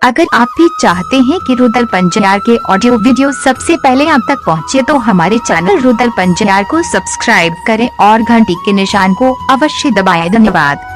अगर आप भी चाहते हैं कि रुदल पंजियार के ऑडियो वीडियो सबसे पहले आप तक पहुंचे तो हमारे चैनल रुदल पंजियार को सब्सक्राइब करें और घंटी के निशान को अवश्य दबाएं। धन्यवाद।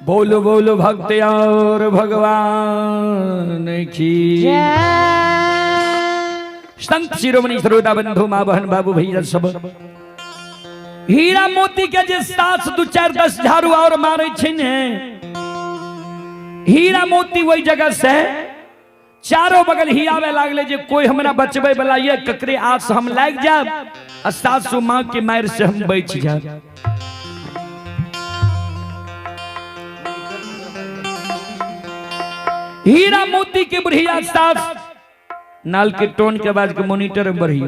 बोलो बोलो भक्त और भगवान की। संत शिरोमणि श्रोता बंधु माँ बहन बाबू भैया सब हीरा मोती के जे सास दू चार 10 झाड़ू और मारे छै ने, हीरा मोती वही जगह से चारों बगल हियावे लागले जे कोई हमरा बचबे वाला ये ककरे आस हम लाग जाब आ सासू माँ के मार से हम बच जाब। हीरा मोती के बुढ़िया सास नाल के टोन के आवाज के मॉनिटर में बढ़िया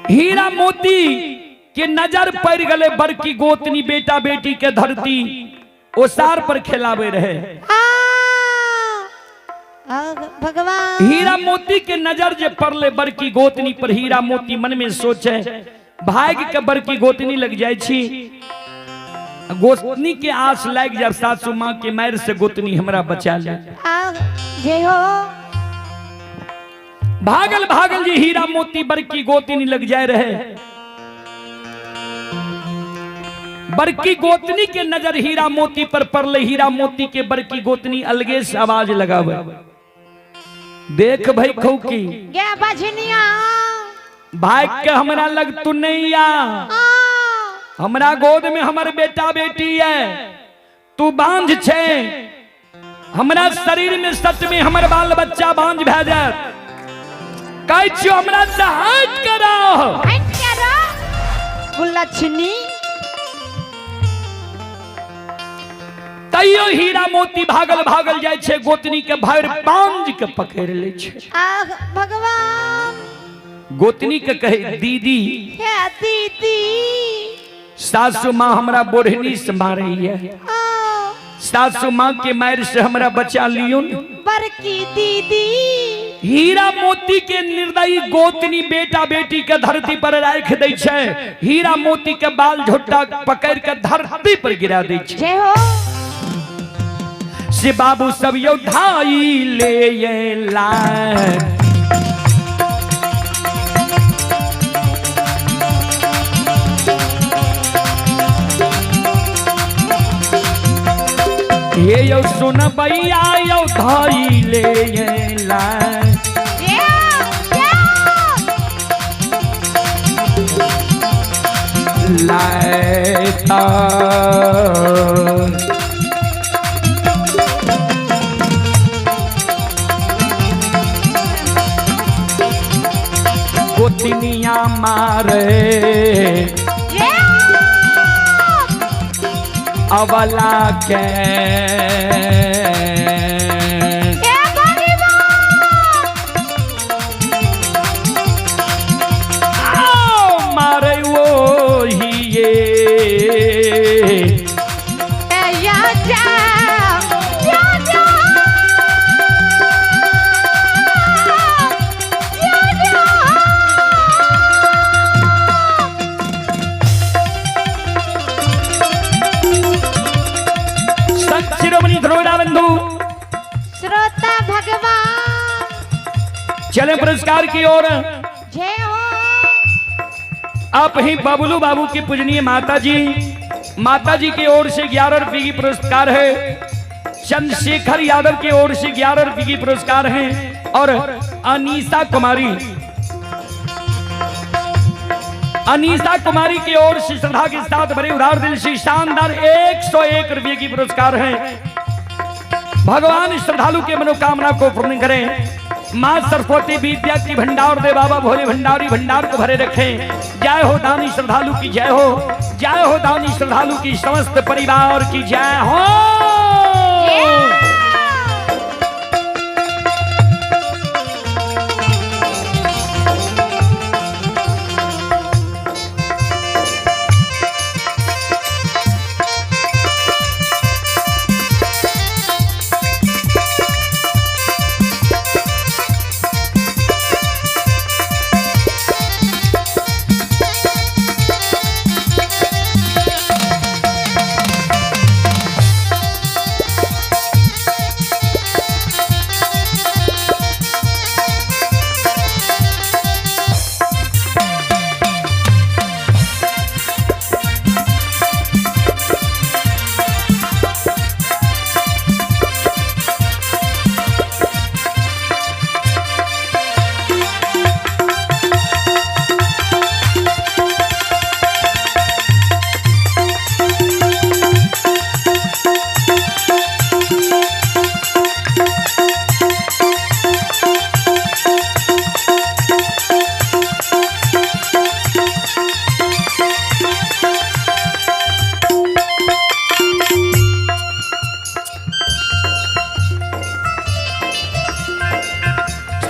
हीरा मोती के नजर पड़ गले बड़की गोतनी बेटा बेटी के धरती ओसार पर खेलावे रहे। भगवान हीरा मोती के नजर जे पड़ले बड़की गोतनी पर, हीरा मोती मन में सोचे भाग के बड़की गोतनी लग जाय छी, गोतनी के आस लाग जाए सासू माँ के मार से गोतनी हमरा बचा ले। जय हो। भागल भागल जी हीरा मोती बड़की गोतनी लग जाए रहे। बड़की गोतनी के नजर हीरा मोती पर पड़ले, हीरा मोती के बड़की गोतनी अलगे से आवाज लगावे, देख भाई खौकी गे बजनिया भाग के हमरा लग तू नहीं आ, हमरा गोद में हमर बेटा बेटी है, तू बांझ छे, हमरा शरीर में सच में हमर बाल बच्चा बांझ भए जात, कहै छियो हमरा से हट कराओ। हट करो गुलछनी। तैयो हीरा मोती भागल भागल जाय छै, गोतनी के भरि बांझ के पकड़ ले छै। आह भगवान। गोतनी के कहे दीदी, हे दीदी, सासू माँ हमरा बोढ़नी से मारे है, सासू माँ के मार से हमरा बचा लियो बड़की दीदी। हीरा मोती के निर्दयी गोतनी बेटा बेटी के धरती पर राख दै छै, हीरा मोती के बाल झोटा पकड़ के धरती पर गिरा दै छै। जय हो। से बाबू सब यो धाई ले ला, हे यो सुन भैया यो धाई ले ला, लाता गोतनिया मारे अवला के मारे वो ही ये शिरोमणि बंधु श्रोता भगवान चले पुरस्कार की ओर। जय हो। आप ही बबलू बाबू की पूजनीय माता जी, माता जी की ओर से 11 रुपये की पुरस्कार है। चंद्रशेखर यादव की ओर से 11 रुपये की पुरस्कार है। और अनीसा कुमारी, अनीसा कुमारी की ओर से श्रद्धा के साथ भरे उधार दिल से शानदार 101 रुपये की पुरस्कार है। भगवान श्रद्धालु के मनोकामना को पूर्ण करें। माँ सरस्वती विद्या की भंडार दे बाबा भोले भंडारी भंडार को भरे रखें। जय हो दानी श्रद्धालु की जय हो, जय हो दानी श्रद्धालु की समस्त परिवार की जय हो।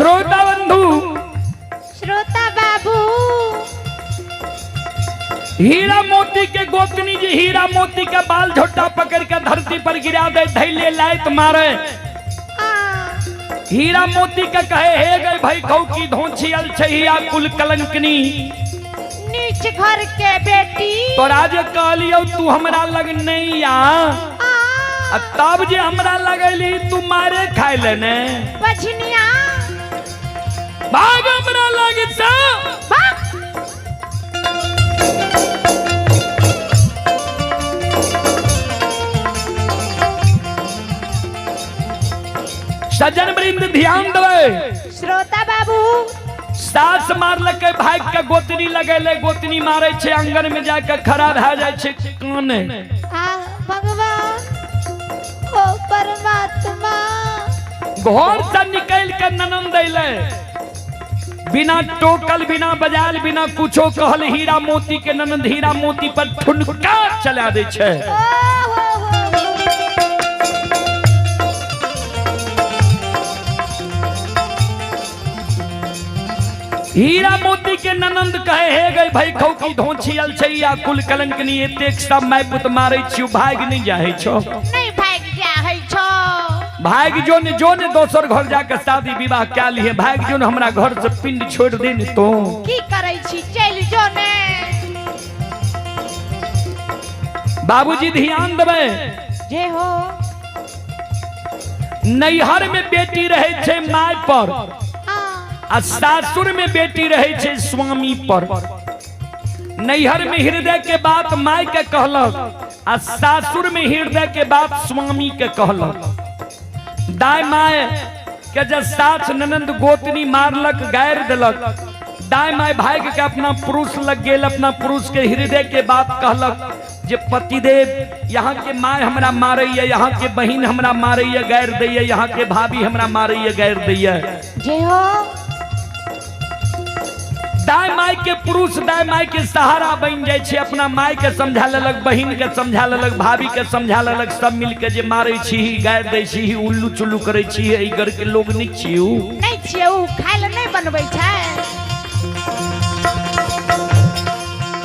श्रोता बंधु, श्रोता बाबू, हीरा मोती के गोतनी जी हीरा मोती के बाल झोटा पकड़ के धरती पर गिरा दे, धैले लायत मारे। आ हीरा मोती के कहे हे गए भाई खौ की धोछी अल छहिया कुल कलंकनी, नीच घर के बेटी। तोरा जे कहलियौ तू हमरा लग नहीं आ, आ आ तब जे हमरा लगैली तू मारे खाय लेने। बझनिया भाग हमरा लग से। भाग। सज्जन वृंद ध्यान देवे। श्रोता बाबू, सास मारलकै भाग के गोतनी लगेले, गोतनी मारे छे आंगन में जाके खड़ा भए जाय छे काने। आ भगवान, ओ परमात्मा। घर से निकल के ननंद अइले, बिना टोकल बिना बजाल बिना कुछो कहल हीरा मोती के ननंद हीरा मोती पर ठुनका चला दै छे। ओ हो हो हो। हीरा मोती के ननंद कहे हे गई भाई खौ की धोछी अल छै या कुल कलंकनी, एतेक सब my पुत मारे छियौ भाग नहीं जाए छो। नहीं भाग जा है छो। भाग जो ने जो ने दोसर घर जाके शादी विवाह क्या लिए, भाग जो ने हमरा घर से पिंड छोड़ दे ने तो की करै छी, चलि जो ने। बाबूजी ध्यान देबै। जे हो। नैहर में बेटी रहे छे my पर आ आ सासुर में बेटी रहे छे स्वामी पर। नैहर में हृदय के बात my के कहलक आ सासुर में हृदय के बात स्वामी के कहलक। दाय my के जब सास ननंद गोतनी मारलक गारि देलक, दाय my भाग के अपना पुरुष लग गेल, अपना पुरुष के हृदय के बात कहलक जे पतिदेव यहाँ के my हमरा मारैया, यहाँ के बहिन हमरा मारैया गारि दैया, यहाँ के भाभी हमरा मारैया गारि दैया। जे हो। दाय my के पुरुष दाय my के सहारा बन जाय छै, अपना my के समझा लेलक, बहिन के समझा लेलक, भाभी के समझा लेलक, सब मिल के जे मारै छी गारि दै छी उल्लू चुल्लू करै छी, एहि घर के लोग नहीं छी उ। नहीं छियै उ, खाय लए नहीं बनबै छै।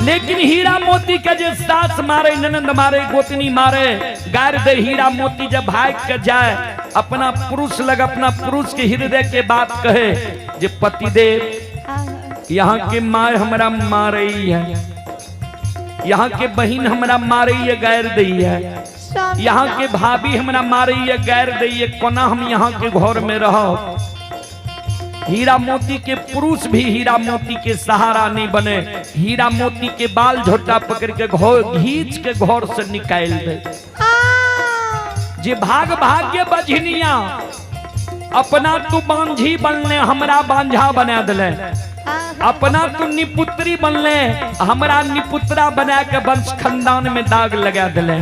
लेकिन हीरा मोती के जे सास मारे ननंद मारे गोतनी मारे गारि दे, हीरा मोती जब भाग के जाए अपना पुरुष लग अपना पुरुष के हृदय के बात कहे जे पतिदेव यहाँ के my हमरा मारई है, यहाँ के बहिन हमरा मारई है गारि दै है, यहाँ के भाभी हमरा मारई है गारि दै है, कोना हम यहाँ के घर में रहब। हीरा मोती के पुरुष भी हीरा मोती के सहारा नहीं बने, हीरा मोती के बाल झोटा पकड़ के घर घींच के घर से निकाल दे। जे भाग भाग के बझनिया अपना तू बांझी बनले हमरा बांझा बना दिले, अपना तू निपुत्री बनले हमरा निपुत्रा बना के वंश खानदान में दाग लगा दिले।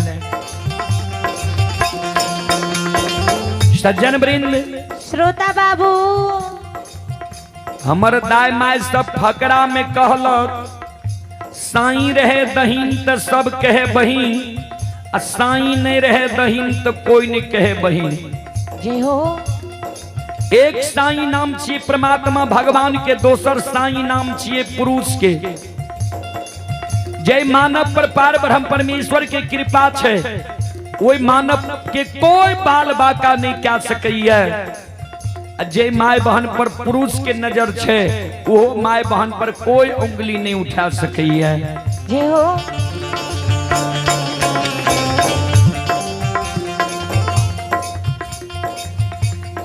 सज्जन वृंद, श्रोता बाबू, हमर दाय my सब फकरा में कहलक साईं रहे दहीन त सब कहे बहिन, आ साईं नहीं रहे दहीन तो कोई नहीं कहे बहिन। जे हो। एक साईं नाम छिए परमात्मा भगवान के, दोसर साईं नाम छिए पुरुष के। जय मानव पर पार ब्रह्म परमेश्वर के कृपा छे, ओहि मानव के कोई बाल बाका नहीं कह सकैया। जे my बहन पर पुरुष के नजर छे, वो my बहन पर कोई उंगली नहीं उठा सकैया। जे हो।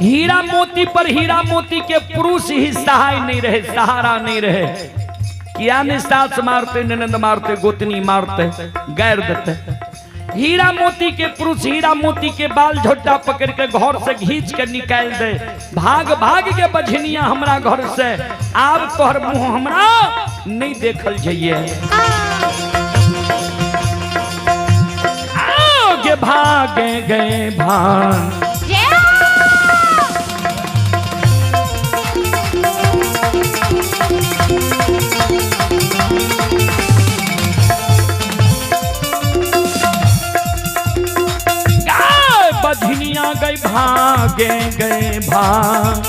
हीरा मोती पर हीरा मोती के पुरुष ही सहाय नहीं रहे, सहारा नहीं रहे। किया ने सास मारते ननंद मारते गोतनी मारते गैर देते। हीरा मोती के पुरुष हीरा मोती के बाल झोटा पकड़ के घर से घींच के निकाल दे, भाग भाग के बझनिया हमरा घर से, आब तोहर मुंह हमरा नहीं देखल जाइए। आगे भागे गए भाग। बझनिया गई भागे गए भाग।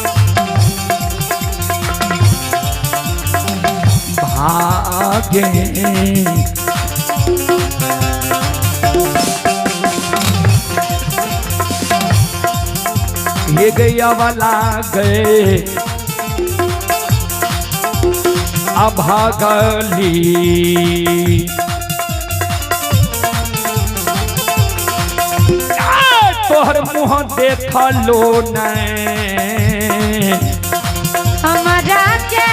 आगे। ये गया वाला गए अभागली। तोहर मुँह देखलो नहीं हमरा के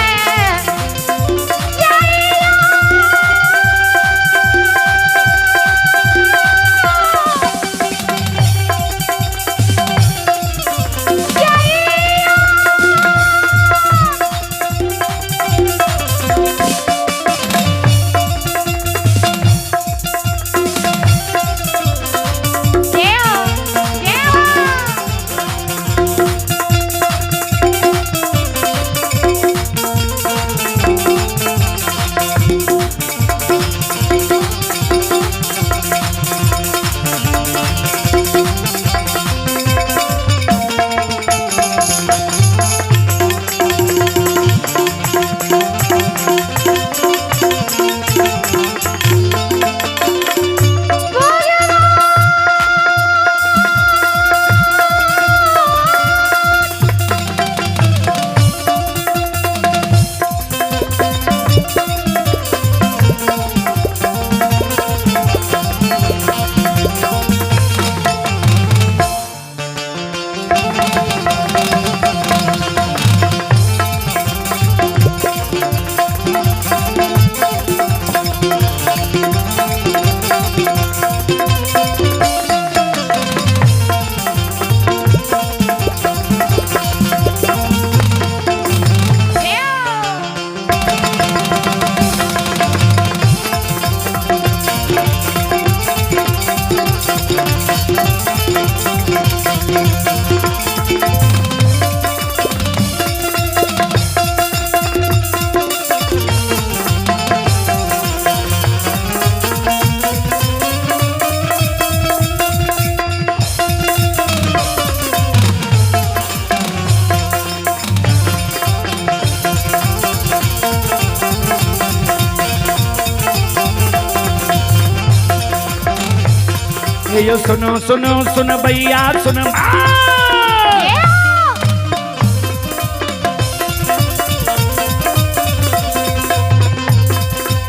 ये सुनो सुनो सुन भैया सुन।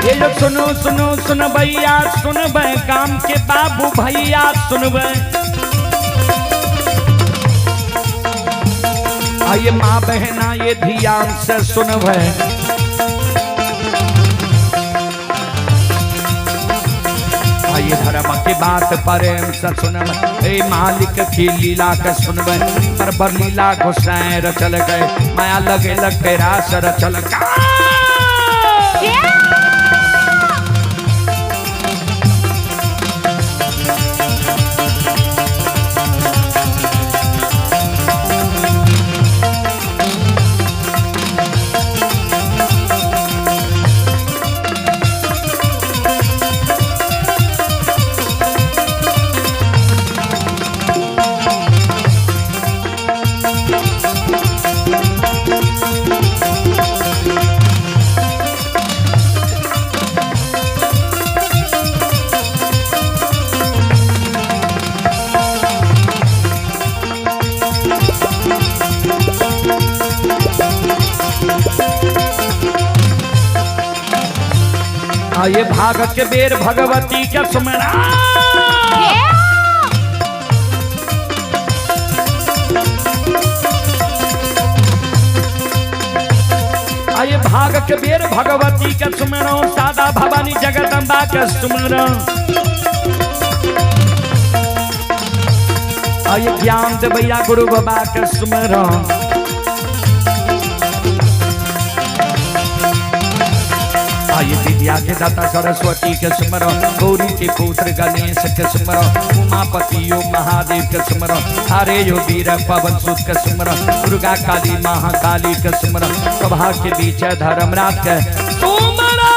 ये जो सुनो सुनो सुन भैया सुन काम के बाबू भैया सुन। आइए माँ बहना ये ध्यान से सुन। ये धर्म की बात प्रेम से सुनब, ए मालिक की लीला के सुनब। पर लीला गोसाई रचल गए, माया लगे लग के रास रचल गए। ये भागत के बेर भगवती के सुमरा। आये भाग के बेर भगवती के सुमरो, सादा भवानी जगदम्बा के सुमरो। आये ज्ञान दे भैया गुरु बाबा के सुमरो। आये विद्या के दाता सरस्वती के सुमरो, गौरी के पुत्र गणेश के सुमरो, उमापति यो महादेव के सुमरो, हरे यो वीर पवन सुत के सुमरो, दुर्गा काली महाकाली के सुमरो, सभा के बीच धर्मराज के सुमरो।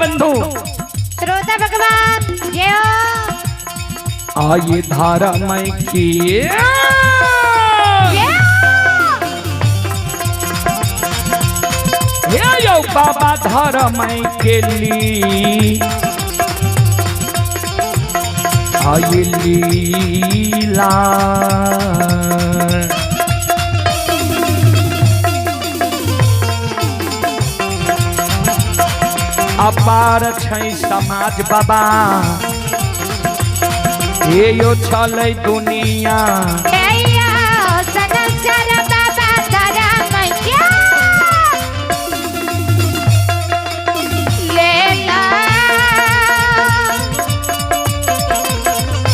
बंधु। श्रोता भगवान जय हो। आये धारा मैं की जय हो। हे यो बाबा धर्म के ली आये लीला। अपार छै समाज बाबा, हे यो छलै दुनिया। हे यो संसार बाबा धर्म के लेला।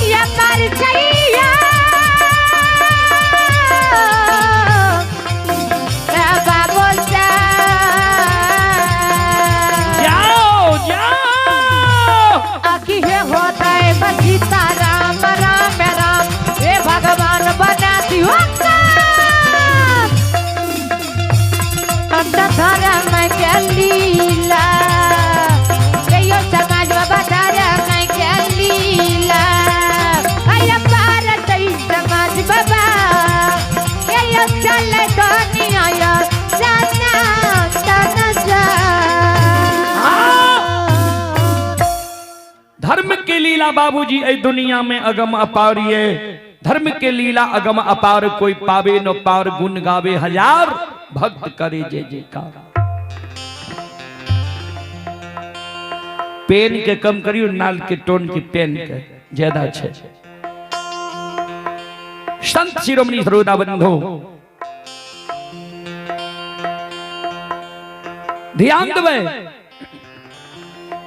या परछैया बाबा बोलता। जाओ जाओ। आखी हे होता है बस सीता राम राम राम, हे भगवान बना दियो अंत धर्म के लीला। जयो समाज बाबा धर्म के लीला। अय भारत समाज बाबा जयो चले दुनिया यो सना तना। धर्म के लीला बाबूजी ऐ दुनिया में अगम अपार ये। धर्म के लीला अगम अपार, कोई पावे न पार, गुण गावे हजार, भक्त करे जय जयकार। पेन के कम करियो, नाल के टोन के पेन के ज्यादा छे। संत शिरोमणि श्रोता बंधु ध्यान देवे,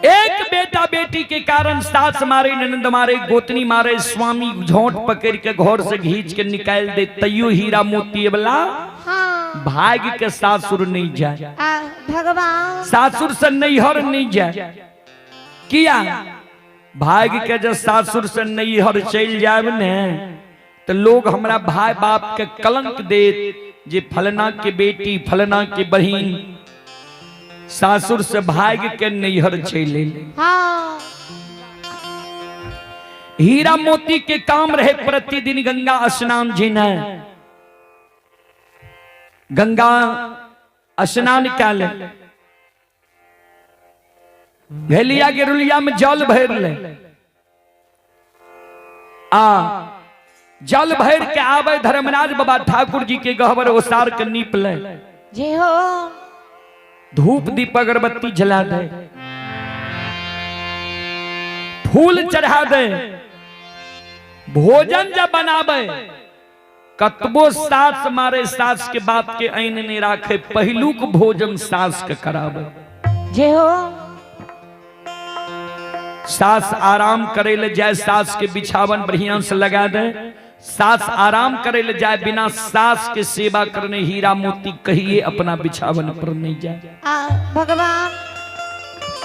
एक बेटा बेटी के कारण सास मारे, ननंद मारे, गोतनी मारे, स्वामी झोंट पकड़ के घर से घींच के निकाल दे, तैयो हीरा मोती वाला हाँ भाग के सासुर नहीं जाए, भगवान सासुर से नैहर नहीं जाए। किया भाग के जब सासुर से नैहर चल जाए ने तो लोग हमरा भाई बाप के कलंक देत जे फलना के बेटी फलना के बहिन सासुर से भाग के नैहर चल अयलै। हाँ हीरा मोती के काम रहे प्रतिदिन गंगा स्नान जीना, गंगा स्नान कल भेलिया के रुलिया में जल भर ले, आ जल भर के आवे धर्मराज बाबा ठाकुर जी के गहबर ओसार के नीप ले, जय हो। धूप दीप अगरबत्ती जला दे, फूल चढ़ा दे, भोजन जब बनावे कतबो सास मारे सास के बाप के ऐन नहीं राखे, पहिलुक भोजन सास के करावे। जय हो। सास आराम करे ले जाए, सास के बिछावन बढ़िया से लगा दे, सास आराम करे ले जाए, बिना सास के सेवा करने हीरा मोती कहिए अपना बिछावन पर नहीं जाए। भगवान।